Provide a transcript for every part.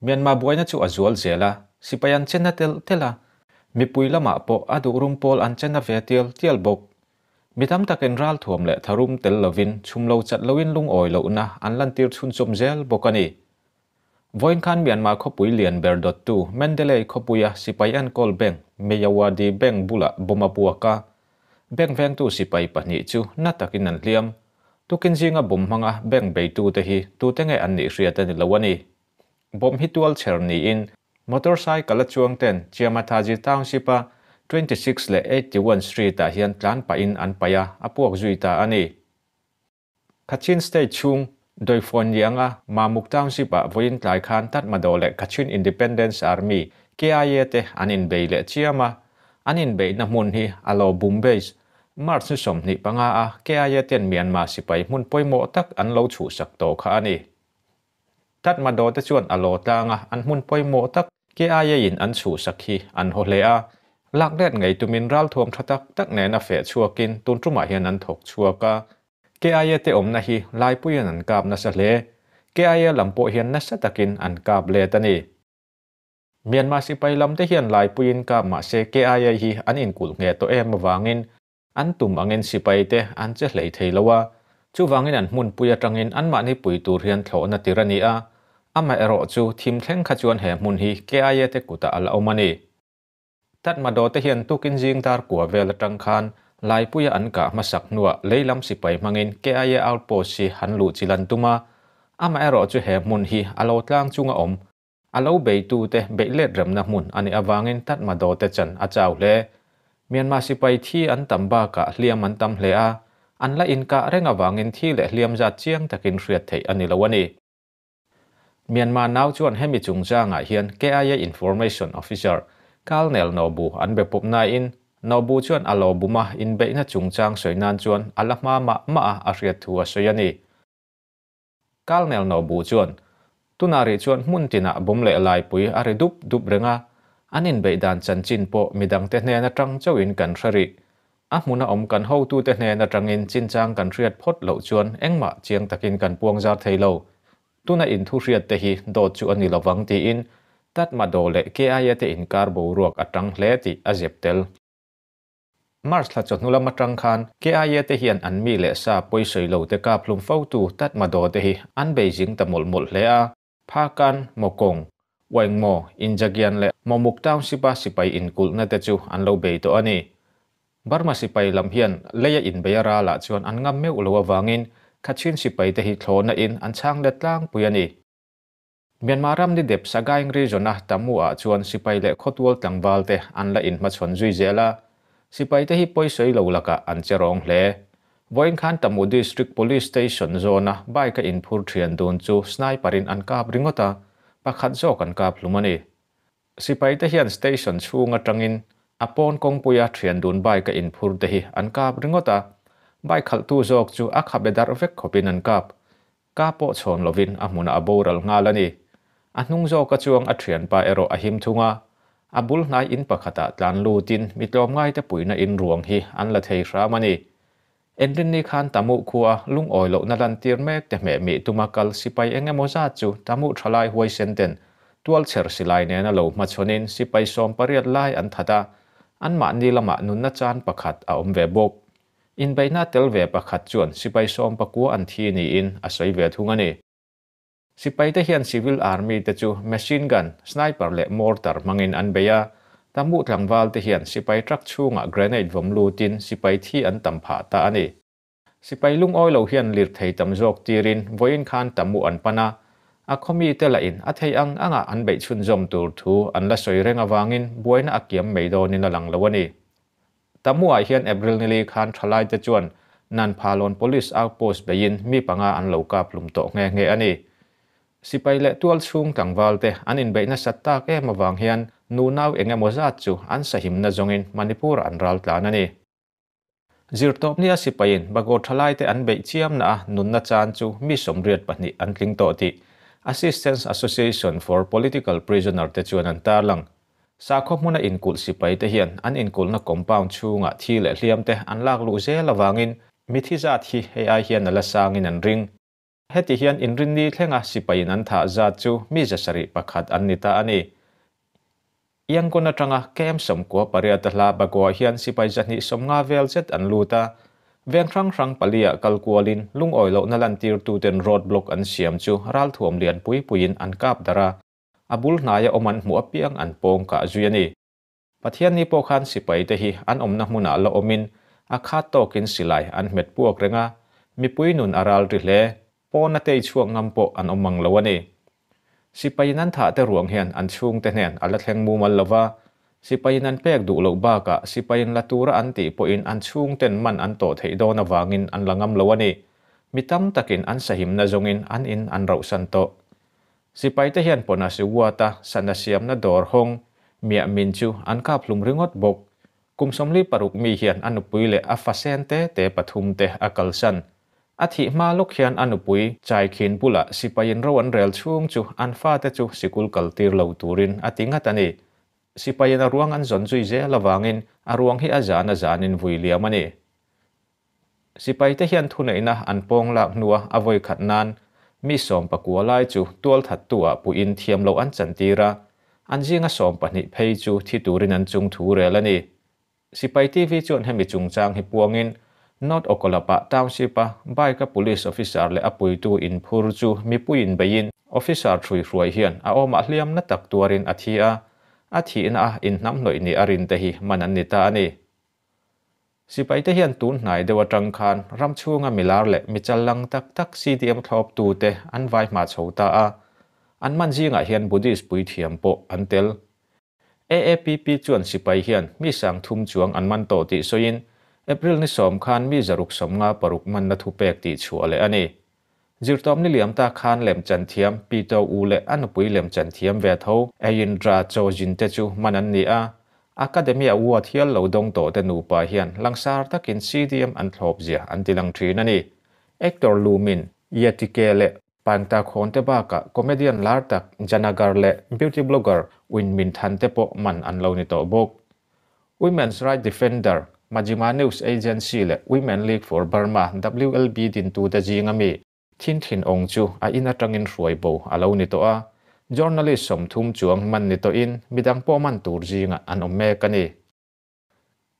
Myanmar buaina chu a zual zel a, sipai an che na telh telh a, mipui lamah pawh a duh rum pawl an che na ve tial tial bawk. Mi tam takin ralthuam leh tharum tel lovin chhum lo chat loin lungawi lohna an lantir chhunchawm zel bawk a ni. Vawiin khan Myanmar khawpui lian ber dawttu Mandalay khawpuia sipai enkawl bank Myawaddy Bank bulah bomb a puak a, bank vengtu sipai pahnih chu na takin an hliam. Tukin zinga bomb hmanga bank beitute hi tute nge an nih hriat a ni lo a ni. Bomb hi tual chher niin motorcycle a chuang ten Chiamathazi Township-a 26 leh 81 Street-ah hian tlan pahin an paih a, a puak zui ta a ni. Kachin State chhung Doifawn Lianga Mamuk Township-ah vawiin tlai khan Tatmadaw leh Kachin Independence Army, KIA, te an inbei leh chiam a. An inbeihna hmun hi Alo Bum Base, March ni 25 a KIA ten Myanmar sipai hmun pawimawh tak an lo chhuhsak tawh kha a ni. Tatmadaw te chuan a law tlang a, an hmun pawimawh tak KIA in an chhuhsak hi an haw hle a. Lak let ngei tumin ralthuam tha tak tak nena feh chhuakin tun tumah hian an thawk chhuak a. KIA te awmna hi Laipuiin an kap nasa hle. KIA lam pawh hian nasa takin an kap let a ni. Myanmar sipai lam te hian Laipuiin kap mah se KIA hi an inkulh ngheh tawh em avangin An tum angin sipai te an che hlei thei lo a, chuvangin an hmunpui atangin anmahni pui tur hian thlawhna tir a ni a, amaherawh chu thim thleng kha chuan he hmun hi KIA te kutah a la awm a ni. Tatmadaw te hian tukin zing dar kua vel atang khan Laipuia an kah hmasak hnuah leilam sipai hmangin KIA outpost hi han luh chilh an tum a, amaherawh chu he hmun hi a lo tlang chunga awm A lo beitute beih let remna hmun a nih avangin Tatmadaw te chan a chau hle. Myanmar sipai thi an tam bakah hliam an tam hle a, an la inkah reng avangin thi leh hliam zat chiang takin hriat theih a ni lo a ni. Myanmar nau chuan hemi chungchangah hian KIA Information Officer Colonel Nobu an be pawp nain Nobu chuan a lo bum a, inbeihna chungchang sawi nan chuan a la hma mah mah a a hriat thu a sawi a ni. Colonel Nobu chuan, Tunah rih chuan hmun tinah bawm leh laipui a ri dup dup reng a, an inbeih dan chanchin pawh midangte hnen atang chauhin kan hre rih. A hmuna awm kan hotute hnen atangin chinchang kan hriat phawt loh chuan engmah chiang takin kan puang zar thei lo. Tuna inthu hriat te hi dawt chu a ni lovang tiin Tatmadaw leh KIA te inkar boruak a tang hle tih a zep tel. March thla chawhnu lam atang khan KIA te hian an mi leh sa pawisawi lo te kap hlum fotu Tatmadaw te hi an bei zing ta mawlh mawlh hle a. Phakan, Mokong, Waingmaw, Injagian leh Mawmuk Township-a sipai inkulhna te chu an lo bei tawh a ni. Burma sipai lam hian leia inbei a ralah chuan an ngam meuh lo avangin Kachin sipai te hi thlawhna in an chhang let tlangpui a ni. Myanmar ram ni dep Sagaing region-a Tamu-ah chuan sipai leh khawtual tlangval te an la inhmachhawn zui zel a, sipai te hi pawisawi lo lakah an che rawng hle. Vawiin khan Tamu District Police Station zawna bike-a inphur thian dun chu sniper-in an kap ringawt a, pakhat zawk an kap hlum a ni. Sipai te hian station chhung atangin a pawn kawngpuia thian dun bike-a inphur te hi an kap ringawt a, bike khalhtu zawk chu a khabe darh vek khawpin an kap. Ka pawh chhawn lovin a hmunah a boral nghal a ni. A hnung zawka chuang a thianpa erawh a him thung a, a bul hnai in pakhatah tlan lutin mi tlawmngaite puihna in ruang hi an la thei hram a ni. Enrinni khan Tamuh khua lungawi lohna lantir mek te hmeh mih tuma kal sipai eng emaw zat chu Tamuh thalai huaisen ten tualchher silai nena lo hmachhawnin sipai 18 lai an that a, anmahni lamah nunna chan pakhat a awm ve bawk. Inbeihna tel ve pakhat chuan sipai 19 an thi niin a sawi ve thung a ni. Sipai te hian civil army te chu machine gun, sniper leh mortar hmangin an bei a, Tamu tlangval te hian sipai truck chhungah grenade vawm lutin sipai thi an tam phah ta a ni. Sipai lungawi lo hian lirthei tam zawk tirin vawiin khan Tamu an pan a, a khawmi te lahin a thei ang anga an beih chhunzawm tur thu an la sawi reng avangin buaina a kiam mai dawnin a lang lo a ni. Tamu-ah hian April nili khan thalaite chuan Nanphalawn Police Outpost beiin mi panga an lo kap hlum tawh nghe nghe a ni. Sipai leh tual chhung tlangvalte an inbeih nasat tak em avang hian nunau eng emaw zat chu an sahimna zawngin Manipur-ah an ral tlan a ni. Zirtawpnia sipaiin Bago thalaite an beih chiamna a nunna chan chu mi 82 an tling tawh tih Assistance Association for Political Prisoner te chuan an tarlang. Sakhaw hmuna inkulh sipai te hian an inkulhna compound chhungah thi leh hliam te an lak luh zel avangin mithi zat hi hei ai hian a la sangin an ring. Heti hian Inrinni thlenga sipaiin an thah zat chu mi 71 an ni ta a ni. Yangon atanga KM 98 a hla Bago-ah hian sipai 250 vel zet an lut a, veng hrang hrang pali-ah kal kualin lungawi lohna lantirtuten road block an siam chu ralthuam lian pui puiin an kap darh a, a bul hnaia awm an hmuh apiang an pawng kah zui a ni. Pathianni pawh khan sipaite hi an awmna hmunah la awmin a khat tawkin silai an hmet puak reng a, mipui nun a ral ri hle. Pawna tei chhuak ngam pawh an awm mang lo a ni. Sipaiin an thah te ruang hian an chhungte hnen a la thleng mumal lo va, sipaiin an pek duh loh bakah sipaiin la tura an tih pawhin an chhungten man an tawh theih dawn avangin an la ngam lo a ni. Mi tam takin an sahimna zawngin an in an rauhsan tawh. Sipaite hian Ponasiwata sana siamna dawr hawng Miah Min chu an kap hlum ringawt bawk. Kum 46 mi hian a nupui leh a fa sen te te pathum te a kalsan. A thih hma lawk hian a nupui Chai Khin bulah sipaiin ro an rel chhung chu an fate chu sikul kaltir lo turin a ti ngat a ni. Sipaiin a ruang an zawn zui zel avangin a ruang hi a zan a zanin vui liam a ni. Sipaite hian thuneihna an pawng lak hnua a vawi khat nan mi 19 lai chu tualthattu ah puiin thiam loh an chantir a, an zinga 12 phei chu thi turin an chung thu rel a ni. Sipai TV chuan hemi chungchang hi puangin North Okkalapa Township-a bike-a police officer leh a puitu inphur chu mipuiin beiin officer ṭhuihruai hian a awmah hliamna tak tuarin a thi a, a thihna a inhnamhnawih ni a rinte hi man an ni ta a ni. Sipaite hian tun hnai deuh atang khan ram chhunga milar leh michal lang tak tak CDM thlawptute an vai hma chho ta a, an man zingah hian Buddhist puithiam pawh an tel. AAPP chuan sipai hian mi 3000 chuang an man tawh tih sawiin April ni 10 khan mi 656 manna thupek tih chhuah leh a ni. Zirtawpni liam ta khan lemchan thiam Pi To U leh a nupui lemchan thiam ve tho Ayindra Cho Jin te chu man an ni a, Academy Award hial lo dawng tawh te nupa hian langsar takin CDM an thlawp zia an ti lang thin a ni. Actor Lu Min, Yetike leh Panta Khawn te bakah comedian lar tak Janagar leh beauty blogger Win Min Than te pawh man an lo ni tawh bawk. Women's Right Defender, Majima News Agency leh Women League for Burma, WLB, dintute zinga mi Thin Thin Aung chu a in atangin hruai bo a lo ni tawh a, journalist 30 chuang man ni tawhin midang pawh man tur zingah an awm mek a ni.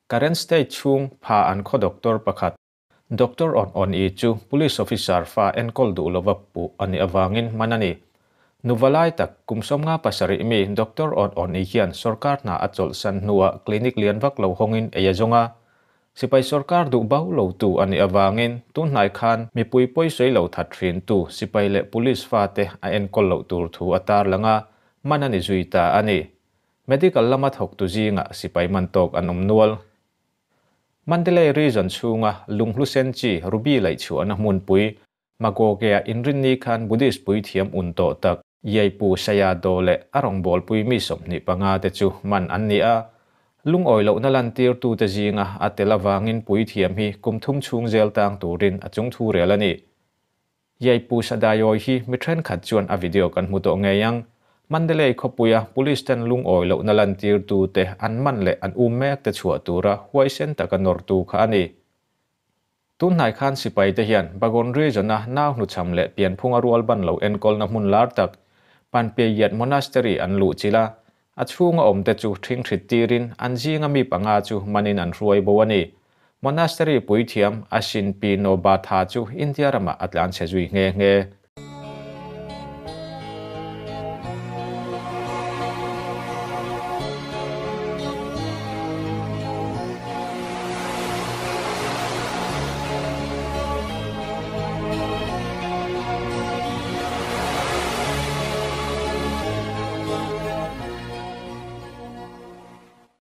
Karen State chhung pha an khaw doctor pakhat, Doctor On On I chu police officer fa enkawl duh lova puh a nih avangin man a ni. Nuva lai tak kum 57 mi Doctor On On I hian sorkar hna a chawlhsan hnuah clinic lian vak lo hawngin ei a zawng a. Sipai sorkar duh bau lo tu a nih avangin tun hnai khan mipui pawi sawi lo that thin tu sipai leh police fa te a enkawl loh tur thu a tar lang a, man a ni zui ta a ni. Medical lama thawk tu zingah sipai man tawk an awm nual. Mandalay Region chhunga lunghlu sen chi Ruby laih chhuahna hmunpui Magogea inrinni khan Buddhist puithiam un tawh tak Yaipu Sayadaw leh a rawngbawlpui mi 25 te chu man an ni a. Lungawi lohna lantirtute zinga a tel avangin puithiam hi kum thum chhung zel tang turin a chung thu rel a ni. Yaipu Sadayaw hi mi thenkhat chuan a video kan hmu tawh ngei ang. Mandalay khawpuia police ten lungawi lohna lantirtute an man leh an um mek te chhuah tura huaisen taka nawrtu kha a ni. Tun hnai khan sipai te hian Bagon Region-a nau hnuchham leh pianphunga rual ban lo enkawlna hmun lar tak Panpeyat Monastery an luh chilh a, a chhunga awm te chu ṭhingṭhit tirin an zinga mi panga chu manin an hruai bo a ni. Monastery puithiam Ashin Pi No Ba Tha chu India ramah a tlan chhe zui nghe nghe.